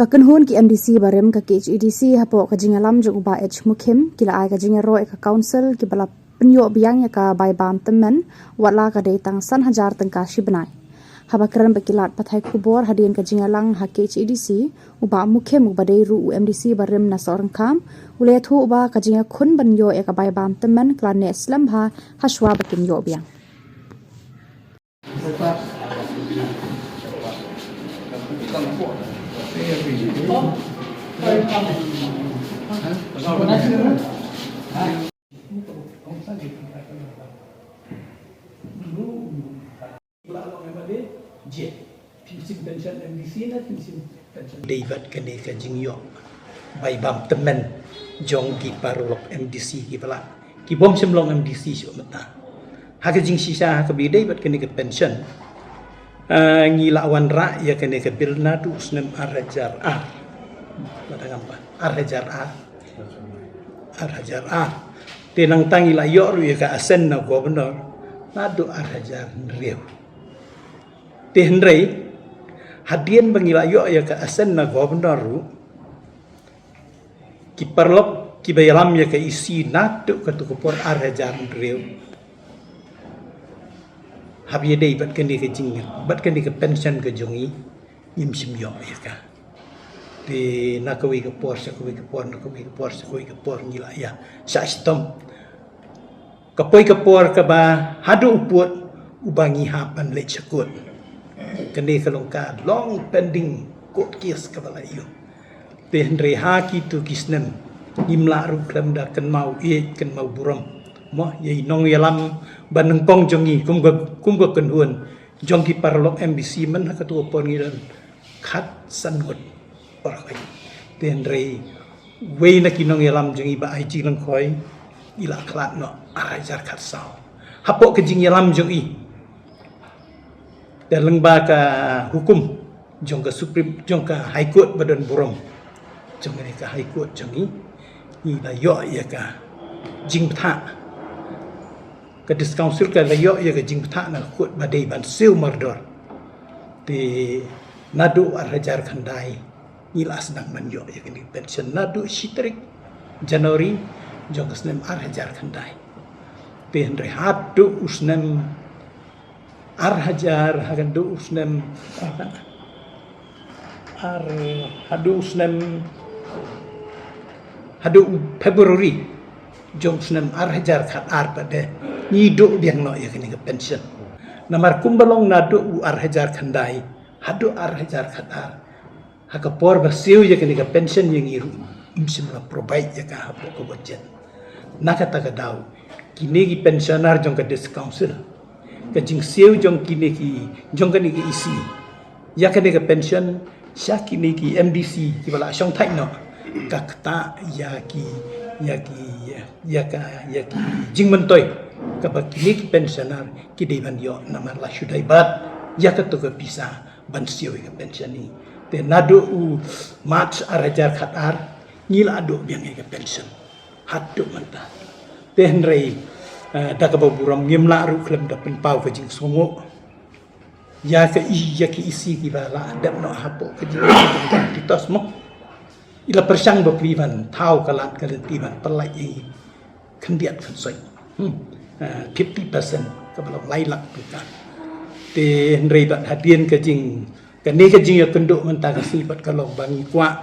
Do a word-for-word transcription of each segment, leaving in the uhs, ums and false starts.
Ba kynhun ki M D C barim ka K H A D C hapoh ka jingïalam jong u Bah H Mukhim ki la ai ka jingïaroh ïa ka council kiba la pynïoh biang ïa ka bai bam tymmen, wat la ka dei tang san hajar tyngka shi bnai. Haba kren bad ki lad pathai khubor hadien ka jingïalang ha K H A D C, u Bah Mukhim uba dei ruh u M D C barim na Sohryngkham u la ïathuh ba ka jingïakhun ban ïoh ïa ka bai bam tymmen ka la neh slem bha hashwa ba kin ïoh biang. Dei bad kane ka jingïoh bai bam tymmen jong ki paralok M D C kiba la ki bym shym long M D C shuh mynta. Ha ka jingshisha ha kaba ïadei bad kane ka pension, ah, ngi la wanrah ïa kane ka bill naduh u snem ar hajar ar. Lada ngam ba ar hajar ar. Ar hajar ar. Te nangta ngi la ïoh ruh ïa ka assent na governor naduh ar hajar hynriew. Te hynrei hadien ba ngi la ïoh ïa ka assent na governor ruh, ki paralok kiba ïalam ïa ka E C naduh katto ka por ar hajar hynriew, haba ïadei bad kane ka jing, bad kane ka pension ka jong ngi, ngim shym ïoh ïa ka. Te na kawei ka por sha kawei ka por, na kawei ka por sha kawei ka por ngi la ïa shah shitom. Ka poi ka por kaba haduh u pud uba ngi hap ban leit sha kut. Kane ka long ka long pending court case kaba la ïoh. Te hynrei ha kito ki snem ngim lah ruh khlem da kynmaw ïeit kynmaw burom mo ïa i nongïalam ba nyngkong jong ngi kum ka, kum ka kynhun jong ki paralok M D C. Myn ha kato ka por ngi don khatsan ngut paralok. Te hynrei wei na ki nongïalam jong i Bah I G Lyngkhoi i la khlad noh ar hajar khatsaw. Hapoh ka jingïalam jong i te lyngba ka hukum jong ka Supreme, jong ka High Court ba don burom, jong kane ka High Court jong i, i la ïoh ïa ka jingbthah. Ka District Council ka la ïoh ïa ka jingbthah na ka court ba dei ban siew mardor. Te naduh ar hajar khyndai ngi la sdang ban ïoh ïa kane ka pension naduh shi tarik January jong ka snem ar hajar khyndai. Te hynrei haduh u snem ar hajar, haduh u snem ar, haduh u snem, haduh u February jong u snem ar hajar khatar pat de ngi duh biang noh ïa kane ka pension. Namar kumba long naduh u ar hajar khyndai haduh ar hajar khatar, ha ka por ba siew ïa kane ka pension ïa ngi ruh, ym shym la provide ïa ka hapoh ka budget. Na kata ka daw kine ki pensioner jong ka District Council, ka jingsiew jong kine ki, jong kane ka E C ïa kane ka pension sha kine ki M D C kiba la shongthait noh, ka ktah ïa ki, ïa ki, ïa ka, ïa ki jingmyntoi kaba kine ki pensioner ki dei ban ïoh namar la shu dei bad ïa kato ka pisa ban siew ïa ka pension hi. Te naduh u March ar hajar khatar ngi la duh biang ïa ka pension haduh mynta. Te hynrei, eh, da kaba burom ngim lah ruh khlem da pynpaw ka jingsngewnguh ïa ka i, ïa ka E C kiba la dep noh hapoh ka jingtitos mo. I la pyrshang bapli ban thaw ka lad ka lynti ban pyllait ïa i khyndiat khynsoit. Hmm. Ah, fifty percent kaba long lai lak tyngka. Te hynrei bad hadien ka jing, kane ka jingïakynduh mynta ka sngi pat ka long ba ngi kwah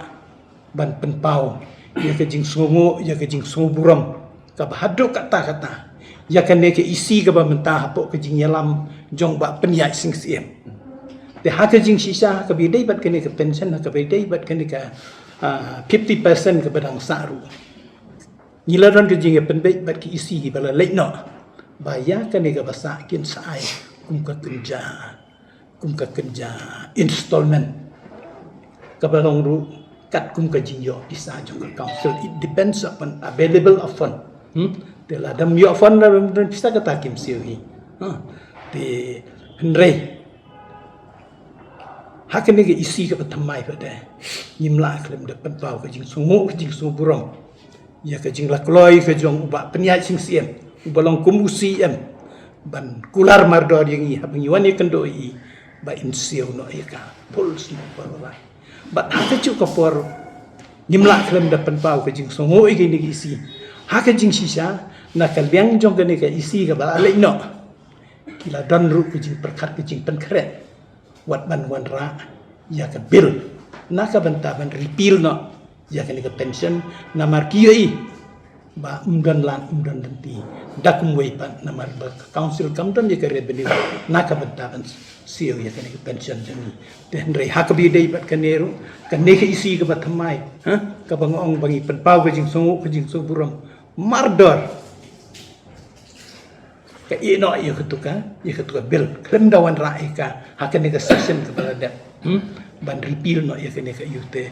ban pynpaw ïa ka jingsngewnguh, ïa ka jingsngewburom kaba haduh katta katta ïa kane ka E C kaba mynta hapoh ka jingïalam jong Bah Pynïaid Sing Syiem. Te ha ka jingshisha ha kaba ïadei bad kane ka pension, ha kaba ïadei bad kane ka, ah, fifty percent kaba dang sah ruh, ngi la don ka jingïapynbeit bad ka E C kiba la leit noh ba ïa kane kaba sah kin sa ai kum ka kynja, kum ka kynja installment kaba long ruh katkum ka jingïoh pisa jong ka council. It depends upon available of fund. Hmm? Te lada ym ïoh fund, lada ym don pisa, kata kim siew hi. Ha. Te hynrei ha kane ka E C kaba thymmai pat de ngim lah khlem da pynpaw ka jingsngewnguh, ka jingsngewburom ïa ka jinglakloi ka jong u Bah Pynïaid Sing Syiem uba long kum u C M ban kular mardor ïa ngi haba ngi wan ïakynduh ïa i ba in siew noh ïa ka bul sniew baroh. Bad ha kajuh ka por ngim lah khlem da pynpaw ka jingsngew ïa kane ka EC. Ha ka jingshisha, na ka liang jong kane ka EC kaba la leit noh, ki la don ruh ka jingpyrkhat, ka jingpynkhreh, wat ban wanrah ïa ka bill na ka bynta ban repeal noh ïa kane ka pension, namar ki ïohi ba ym don lad ym don lynti. Da kumwei pat namar ba ka council kam don ïa ka revenue na ka bynta ban siew ïa kane ka pension jong ngi. Te hynrei ha kaba ïadei bad kane ruh, kane ka EC kaba thymmai, ha, kaba nga ong ba ngi pynpaw ka jingsngew, ka jingsngew burom, mardor ka ïeh noh ïa katu ka, ïa katu ka bill, khlem da wanrah ïa ka ha kane ka session kaba la dep, hmm, ban repeal noh ïa kane ka ïa te.